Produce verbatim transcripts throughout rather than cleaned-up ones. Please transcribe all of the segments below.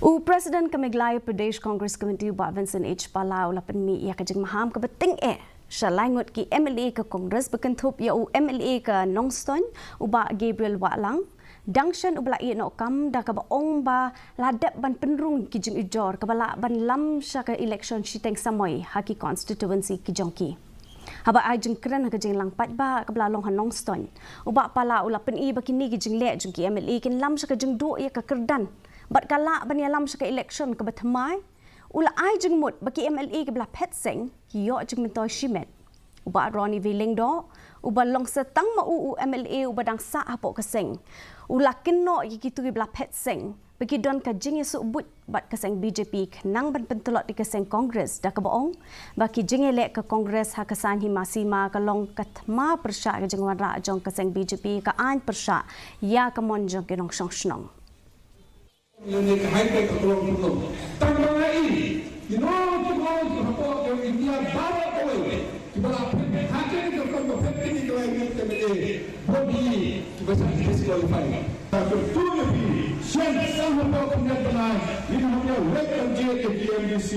U President ka Meghalaya Pradesh Congress Committee, u Bah Vincent H Pala, u la pynmih ïa ka jingmaham kaba tyngeh sha lai ngut ki M L A ka Congress, ba kynthup ïa u M L A ka Nongstoiñ, u Bah Gabriel Wahlang, dang shen uba la ïeh noh kam, da kaba ong ba la dep ban pynrung ki jingujor kaba lah ban lam sha ka election shiteng samoi ha ki constituency ki jong ki. Haba ai jingkren ha ka jinglong paidbah kaba la long ha Nongstoiñ, u Bah Pala u la pyni ba kine ki jingleh jong ki M L A kin lam sha ka jingduh ïa ka kyrdan bad ka lah ban ïalam sha ka election kaba thymmai. U la ai jingmut ba ki M L A kiba la phet seng ki ïoh jingmyntoi shimet. U Bah Ronnie V Lyngdoh, uba long sa tang ma u u M L A uba dang sah hapoh ka seng, u la kynnoh ïa kito kiba la phet seng ba ki don ka jingïasyllok bad ka seng B J P khnang ban pyntlot ïa ka seng Congress, da kaba ong ba ki jingïaleh ka Congress ha ka saiñ hima sima ka long ka thma pyrshah ka jingwanrah jong ka seng B J P ka aiñ pyrshah ïa ka mon jong ki nongshong shnong. Lane ka high tech ka long ka long. Tang ba ngi, you know, ki long ki hapoh ka India baroh kawei. Kiba la phet, ha kane ka rukom ba phet kine ki lai ngut M L A. Bad ki, kiba shah disqualify. Ta ka tu ïa phi, shen sang hapoh ka ngat bnai, ngin hap ïa wet ban jied ïa ki M D C,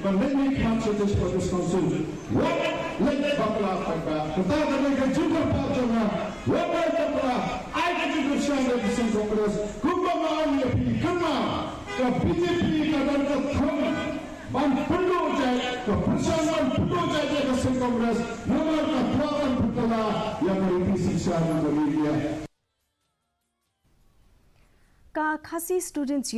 ban leit mih khmat sha District Congress Council. Wat leit bakla paidbah. Kata ka dei ka jingkyrpad jong nga. Wat leit bakla. Ai ka jingkyrshan ïa ka seng Congress. Kumba nga ong ïa phi kynmaw. Ka B J P ka don ka thong ban pynduh jait, ka pyrshang ban pynduh jait ïa ka seng Congress. Namar ka kwah ban pynkylla ïa ka riti synshar jong ka ri India. Ka Khasi Students